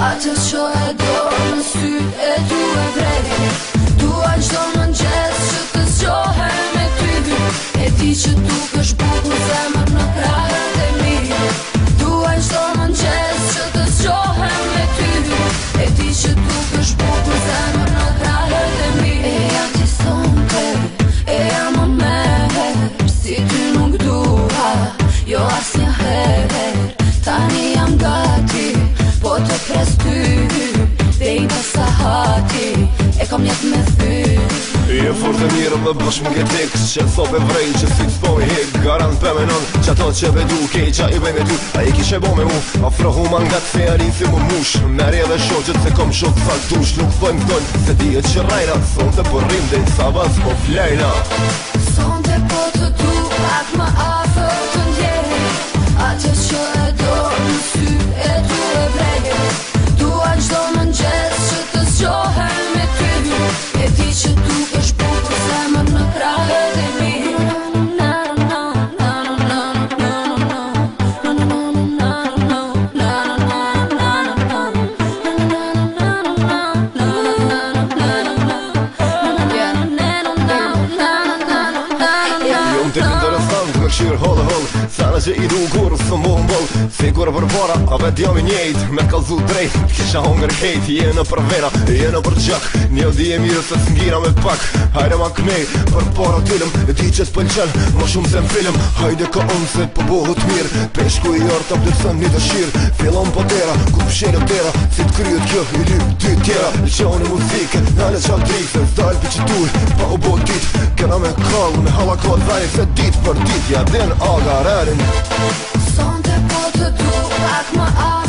Atë që e do në sy e tu e vrej Dua çdo mëngjes që të zgjohem me ty E di që dukesh bukur zemër në krahët e mi Dua çdo mëngjes që të zgjohem me ty E di që dukesh bukur zemër në krahët e mi E ja ti sonte, e ja më merr Si ty nuk dua, jo asnjëherë Tani jam gati, po të pres ty Deri pas sahati, e kom jet me thy Je fort e mirë dhe bash më ke tek Që sot e vrej që si t'spo mi hek Garant pe menon që ato që be du Kej qa i bëj me ty A i kishe bo me mu Afrohu ma ngat se jarin si më mush Merri edhe shoqët se kom shok sa dush Nuk thojmë thojmë se dihet që rajna Sonte po rrim dhe sabah s'po flejna Sonte po të du pak më afër të ndjej Atë që e do në sy e tu e vrej Dua çdo mëngjes që të zgjohem me ty E di që dukesh bukur zemër në krahët e mi Na na na na na na na na na na na na na Jom tip interesant, me këshirë hollë hollë Sana që i du kur së mu mboll Sigur për para, a vet jam i njejt Me t'kallzu drejt, t'kisha hongër kejt Je në për vena, je në për gjak Një di e mirë se s'ngira me pak Hajde ma knej, për para t'ilëm E di që s'pëlqen, më shumë se në film Hajde ka unë se po bohët mirë Peshku i orë të plotëson një dëshirë Fillon po tera, ku pshelët tera Si t'kryet kjo, i lyp dy tjera Lqoni muzikë, nale qa drik Se s'dal për që tuj, pa u bo dit Kena me kall, me hallakot veni Se dit për dit, ja din aga rerin Sonte po të du pak më afër.